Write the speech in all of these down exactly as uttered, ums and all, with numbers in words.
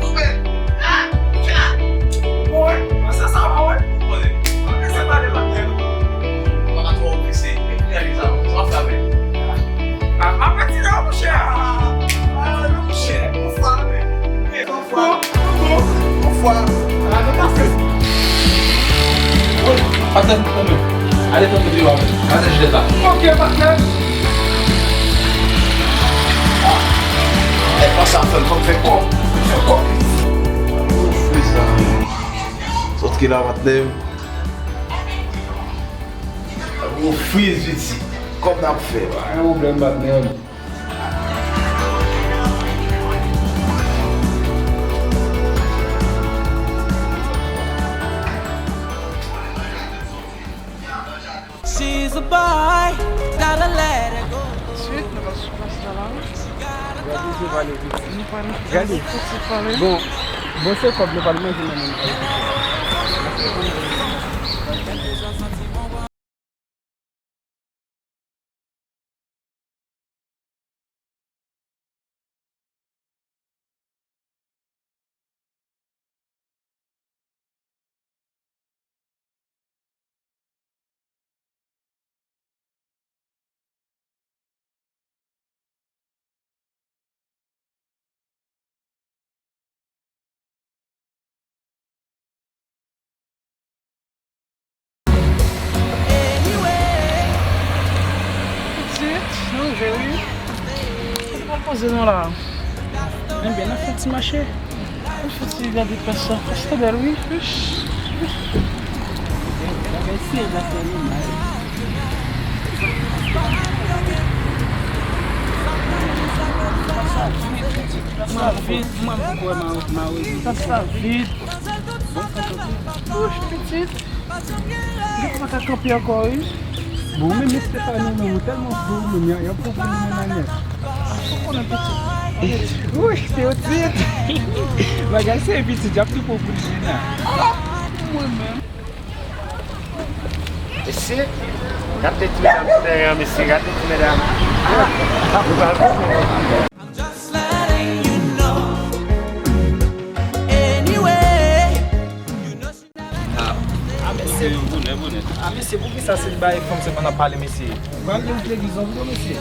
Bon, wè, mwen se sa, mwen, wè. Mwen se pa de maten. Mwen pa twò prese. Epi gade sa, sa w ap fè avè l? A, a, pa ti la, monchè. A, a, non, monchè. Yon fwa, men. Yon fwa. Yon fwa. A, nou pase. Patnè, non, men. Ale tanpe deyò a, men. Gade jilèt la. Ok, patnè. Nèg panse ap fè m, fò m fè kòb. Fè kòb. Gwo friz la. Sòt ki la, patnè. Gwo friz, piti. Kòb n ap fè, pa gen pwoblèm, patnè. She's a boy, gotta let her go. Ensuite, nou va sou plas la, la. Gade, se pale vit. Nou pale. Gade. Fòk se pale. Bon, bon, se kòb nou pral manje nan menm kay. Pitit, nou rive wi. Kote pral poze nou la? Enben, n ap fè ti mache. N ap fè ti gade pès la. Pès la bèl wi. Uch. Mèsi, zafè nou mal. Sa vid, mwen, mwen, mwen, sa vid. Wouch, pitit. Mwen pa ka kanpe ankò, wi. Bon, men, men Stefano, men, ou tèlman gwo, men, y a, y a pwoblèm nan nèt. Ou konnen pitit. Wouch, pitit. Bagay se pitit, y ap tou pran pou Jina. Mwen menm. Mesye, gade ti medam sou teren an, mesye, gade ti medam. Nou pral goumen. I'm just letting you know. Anyway, you know she never Ah, mesye. Bonè, bonè. Ah, mesye, poukisa se bay fanm se pandan pale, mesye? Pral legliz an vre, mesye.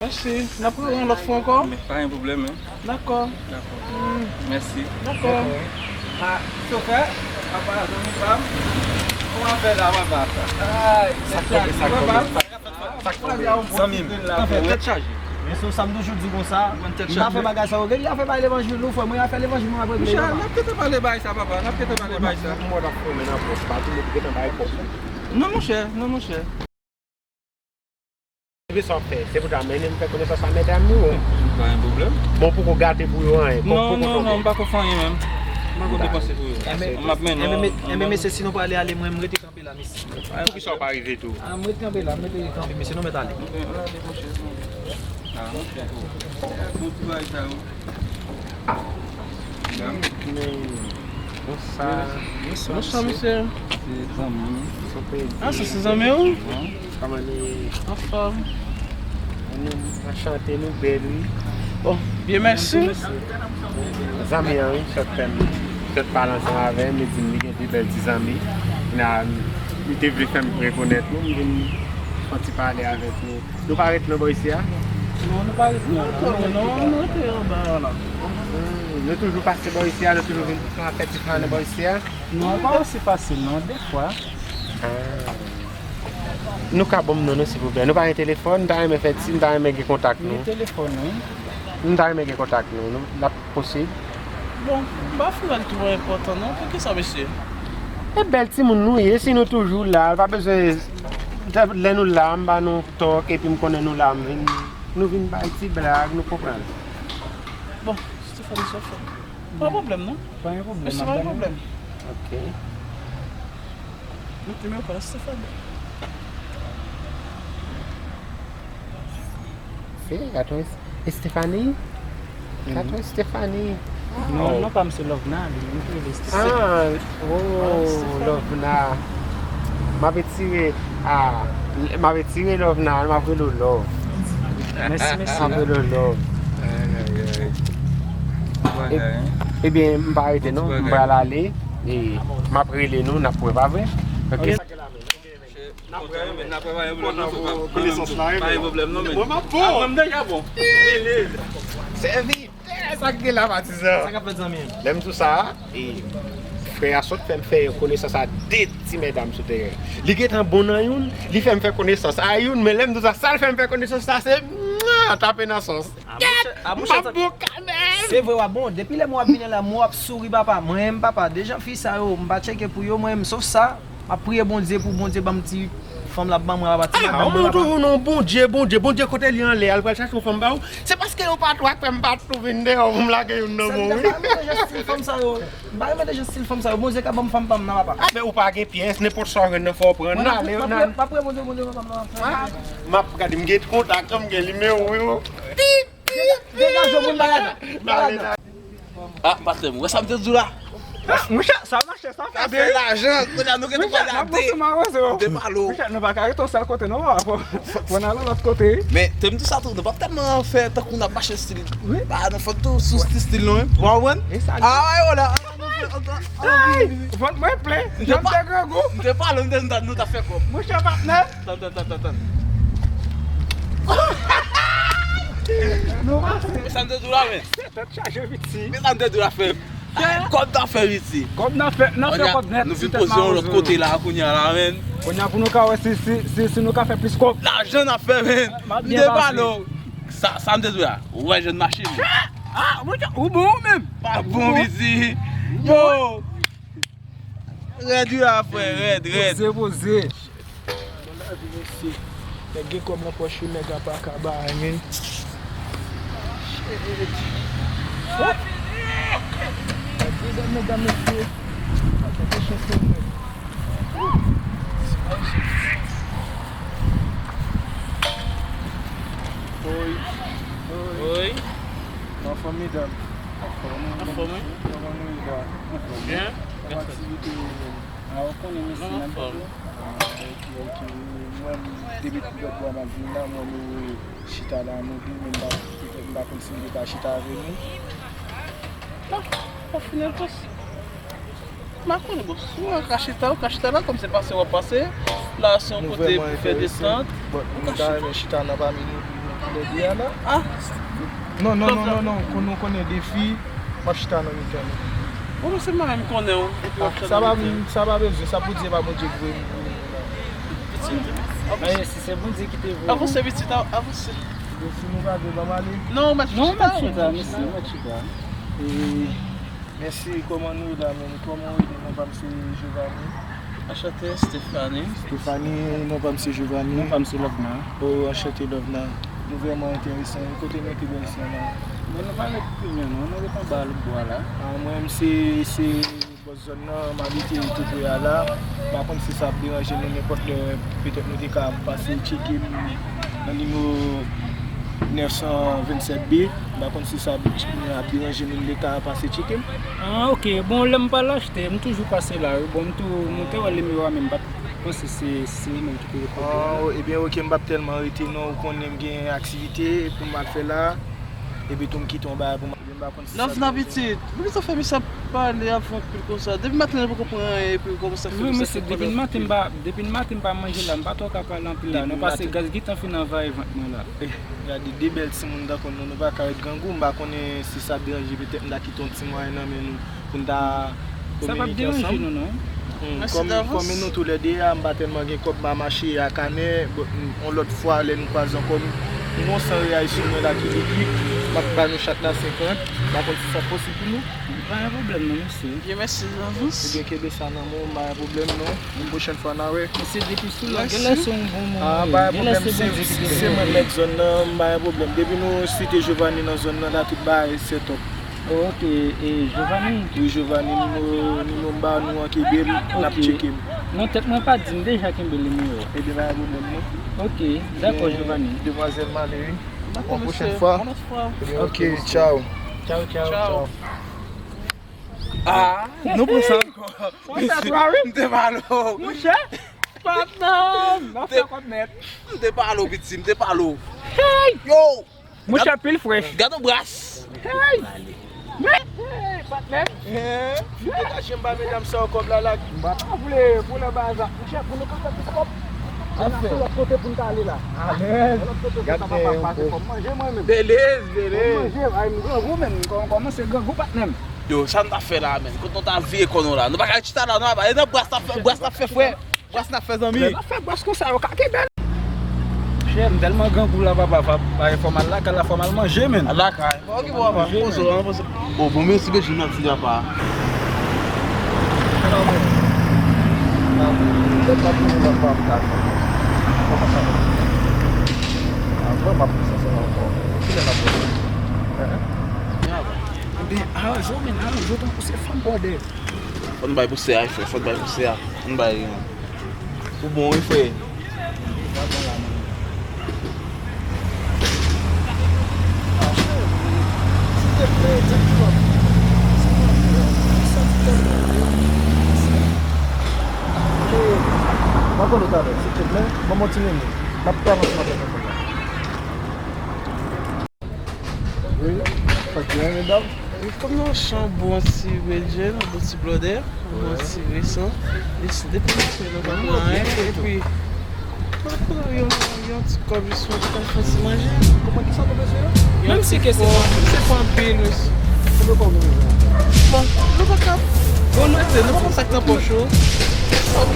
Mèsi. N ap rewè yon lòt fwa ankò. Men pa gen pwoblèm, non. Dakò. Dakò. Mèsi. Dakò. Ah, chofè, apa, zanmi pa m. Kòman fè la, papa? Ay, sa k pase, sa k pase? Zanmi m, anfen, tèt chaje. Men se sa m toujou di konsa, m pa fè bagay sa yo. Regle afè bay levanjil nou, frè. Mwen afè levanjil mwen ap regle yo. Monchè, n ap gentan pale bay sa, papa. N ap gentan pale bay sa. Mwen ap fè men nan pòch, pa tou moun gentan bay kòb. Non, monchè, non, monchè. Epi sa w ap fè, se pou ta mennen m fè konesans a medam yo. Pa gen pwoblèm. Bon, poko gate pou yo anyen. Non, non, non, m pa ko fè anyen menm. M pa ko depanse pou yo. M ap mennen w. Enben, mesye, si nou prale ale, mwen, m rete kanpe la, mesye. Poukisa w pa rive tou? Ah, m ret kanpe la, m rete kanpe, mesye, nou mèt ale. Bon ti bagay sa yo. Medam. Bonswa. Bonswa, mesye. Se zanmi m. Ah, sa se zanmi w? Wi. Kòman nou ye? Anfòm. Nou anchante, nou bèl, wi. Bon, byen, mèsi. Zanmi an, wi, sa k fè m. Sot pale ansanm avè m, li di m li gen de bèl ti zanmi. Kounye a, li te vle fè m rekonèt nou, m vin fè yon ti pale avèk nou. Nou pa ret nan bò isi a? Non, nou pa ret nan la. Non, non, nou rete anba a la. Hmm, nou toujou pase bò isi a, nou toujou vin fè ti fè nan bò isi a? Non, pa osi fasil non, defwa. Ah. Nou ka ban m non nou, silvouplè? Nou pa gen telefòn, m ta renmen fè ti, m ta renmen gen kontak nou. Gen telefòn, wi. M ta renmen gen kontak nou, nou, l ap posib? Bon, m pa fè l twò enpòtan non, poukisa mesye? E bèl timoun nou ye, si nou toujou la, pa bezwen, lè nou la, m ba nou tòk, epi m konnen nou la, m vin, nou vin bay ti blag, nou konprann. Bon, Stephanie, sa fè. Pa pwoblèm non. Pa gen pwoblèm, mesye, pa gen pwoblèm. Ok. Met nimewo pa Stephanie. Se, gade yon Stephanie? Gade yon Stephanie. Non, non, pa m se Lovna, li, li rele Stephanie. Ah, oh, Lovna. M ap etire, ah, m ap etire Lovna, m ap rele w Love. Mèsi, mèsi. M ap rele w Love. Ay, ay, ay. E, ebyen, m pa rete non, m pral ale. E m ap rele nou, n ap wè, pa vre? Ok. N ap wè, men n ap wè, pa gen pwoblèm non, men. Mwen, m ap bon. Mwen, m deja bon. Sèvitè, sa k gen la, patizan? Sa k ap fèt, zanmi m? Lè m di w sa, e, frè a sot fè m fè konesans a de ti medam sou teren. Li gentan bon nan youn, li fè m fè konesans a youn, men lè m di w sa, sa l fè m fè konesans la, se mwa, tape nan sòs. Ah, monchè, ah, monchè, m ap boukannen. Se vre, w ap bon. Depi lè mwen ap vini la, mwen ap souri, papa. Mwen menm, papa, deja fi sa yo, m pa tcheke pou yo, mwen menm, sof sa, m ap priye Bondye pou Bondye ban m ti fanm la, ban mwen, papa, ti madanm mwen, papa. Ah, ou toujou nan Bondye, Bondye, Bondye kote li anlè, al pral chache yon fanm ba ou. Se paske yo pa twò ak fè m pa tou vin deyò pou m lage youn nan men w, wi. Sa m ta fè, m pa mete jan stil fanm sa yo. M pa renmen dejan stil fanm sa yo. Bondye ka ban m fanm pa m nan, papa. Ah, men ou pa gen pyès, nenpòt sa w jwenn nan fò w pran. Mwen, n ap, ale, m ap, n al. M ap priye Bondye, Bondye ka ban m nan. Ah, m ap gade, m gen kontak yo, m gen nimewo yo. Ti, ti, ti. Degaje w, moun bagay la. N ale, n ale. Ah, pastè m, ou wè sa m te di w la? Ah, monchè, sa mache, sa fè. Sa se lajan, kounye a nou gen twò gade. Monchè, n ap konsomawoze yo. M te pale w. Monchè, nou pa ka rete yon sèl kote non, papa. Fò, fò n al yon lòt kote, wi. Men, te m di sa tou, nou p ap tèlman fè tankou n ap mache stil. Wi. Ba, nou fò tou sou stil, stil nou, wi. Ou pa konprann? E sa, ah, wè, wè, la. Ay, vant mwen plen. Jan m te grangou. M te pale, m te di nou t ap fè kòb. Monchè, patnè. Tann, tann, tann, tann, tann. Nou pase. E sa m te di w la, men. Tèt chaje, piti. Men sa m te di w la, frè m. Kòb n ap fè, piti. Kòb n ap fè, n ap fè kòb nèt. Nou vin poze yon lòt kote la, kounye a la, men. Kounye a pou nou ka wè si, si, si, si nou ka fè plis kòb. Lajan n ap fè, men. M te pale w. Sa, sa m te di w la. Ou wè jèn machin. Ah, mwen, ou bon ou menm? Pa bon, piti. Yo. Rèd, wi, a, frè, rèd, rèd. Poze, poze. Bon lavi, mesye. Nèg gen kòb nan pòch yo, nèg apa ka bay, men. Shit. What? Nèg gen zam, medam, mesye. Atake chans yo, men. Oi. Oi. Oi. Anfòm, medam. Anfòm, wi. Kòman nou ye la? Byen. Kòman aktivite yo menm? A, ou konnen, mesye, n ap anfòm. Ah, ok, ok. Mwen, depi lòt bò m ap vin la, mwen, nou chita la, nou vin, men m pa, petèt m pa konn si m te ka chita avè nou. Ah, pa final pase. M pa konnen, bon, si w ka chita, ou ka chita la, kòm se pase w ap pase, la se yon kote pou fè desant. Bon, nou ta renmen chita nan pami nou, nou, nou lè de a la. Ah. Non, non, non, non, non, kon nou konnen defi, m ap chita nan mitan nou. Bon, non, se mwen menm konnen w, epi w ap chita nan mitan. Sa pa bezwen, sa pou Dye, pa Bondye ki voye m pou nou la. Piti. Avanse. Si se Bondye ki te voye m. Avanse, piti, avanse. Defi nou pa vle ban m ale. Non, ou mèt chita, ou mèt chita, mesye, ou mèt chita. E, Mèsi, kòman nou ye la menm? Kòman w rele? Non pa m se Giovanni. Anchante, Stéphanie. Stéphanie, non pa m se Giovanni. Non pa m se Lovna. Oh, anchante Lovna. Nou vrèman enteresan. Kote nou te bò isi a la? Bon, nou pa ret pi lwen non, nou ret anba lòt bò a la. Ah, mwen menm se, se bòs zòn nan, m abite Toupre a la. M pa konn si sa ap deranje nou nenpòt lè, petèt nou te ka pase tcheke m nan nimewo nèf san vennsèt B. M pa konn si sa ap deranje nou, m te ka pase tcheke m. Ah, ok. Bon, lè m pral achte, m toujou pase la, wi. Bon, m tou, m te wè nimewo a, men m pa t panse se, se li menm ki te reponn la. Ah, ebyen, ok, m p ap tèlman rete, non. Ou konnen m gen aktivite pou m al fè la. Epi tou, m kite yon bagay pou m al Love nan pitit. Poukisa w fè misye ap pale avè w anpil konsa? Depi maten, li poko pran anyen, epi l kòmanse ap fè misye ap pale anpil. Wi, mesye, depi maten, m pa, depi maten, m pa manje la, m pa twò ka pale anpil la, non, paske gaz gentan fin anvayi vant mwen la. Gade de bèl timoun tankou nou, nou pa ka ret grangou, m pa konnen si sa ap deranje, petèt m ta kite yon ti mwayen nan men nou pou n ta kominike ansanm. Sa p ap deranje nou, non. Hmm, kòm, kòm nou toulède a, m pa tèlman gen kòb, m a mache a kanè, bon, yon lòt fwa, lè nou kwaze ankò, nou, nou gon san reyal sou mwen la ki likid, m ap ba nou chak la senkant, m pa konn si sa posib pou nou. Pa gen pwoblèm non, mesye. Byen, mèsi, zanmi. Ebyen, kenbe sa nan men w, pa gen pwoblèm non. Yon pwochèn fwa, n a wè. Mesye, depi sou la, genlè se yon bon moun. Ah, pa gen pwoblèm, se, se mwen mèt zòn nan, pa gen pwoblèm. Depi nou site Giovanni nan zòn nan, la tout bagay set up. Ok, e Giovanni? Wi, Giovanni, nimewo, nimewo m ba nou an, kenbe m, n ap tcheke m. Non, tèt mwen pa di m deja kenbe nimewo. Ebyen, pa gen pwoblèm non. Ok, dakò, Giovanni. Demwazèl Malery. Yon pwochèn fwa. Ok, tchaw. Tchaw, tchaw, tchaw. Ah, nou pran sa ankò. M te pale w. Monchè, patnè, m ap fè kòb nèt. M te pale w, piti, m te pale w. Hey! Yo! Monchè, pil frèch. Gad yon bras. Hey! Men, hey, patnè. Hein? Detache m ba medam sa yo kòb la, la. M pa ta vle pou lè ba sa. Monchè, pou nou ka fè plis kòb, ann ap sou lòt kote pou n ta ale la. Alèz. Lòt kote pou n ta pase kòb. Manje mwen menm. Belez, belez. Manje, ay, m grangou menm. Kò-, kòmanse grangou, patnè m. Yo, sa n ta fè la, menm? Kote nou ta vire kò nou la? Nou pa ka chita la, non, e nan bras n ap fè, bras n ap fè, frè. Bras n ap fè, zanmi. Lè n ap fè bras konsa, yo ka kenbe l. Monchè, m tèlman grangou la, papa, pa, pa fò m al lakay la, fò m al manje, menm. Al lakay. Ok, bon, papa. Poze w, poze w. O, bon, mèsi, Bedjine, mèsi, papa. Ebyen, aranj ou, men, aranj ou tankou se fanm bòdè. Fò n bay pou sè a, wi, frè, fò n bay pou sè a. Fò n bay, hein. Ou bon, wi, frè. M ap rele w talè, silvouplè. Ban m yon ti minit. M ap travay ansanm avèk yon moun la. Wi, sa k gen, medam? Wi, kòm nou chan bon ti Bedjine, bon ti blòdè, bon ti resan. Depi maten nou pa pran anyen, epi nou pran yon, yon ti kòb jis pou nou fè ti manje. Konprann kisa nou bezwen an? Menm si ke se pa, se pa anpil, mesye. Konbyen kòb nou bezwen? Bon, nou pa ka. Bon, nou ete, nou pa konn sa k nan pòch ou. Ok.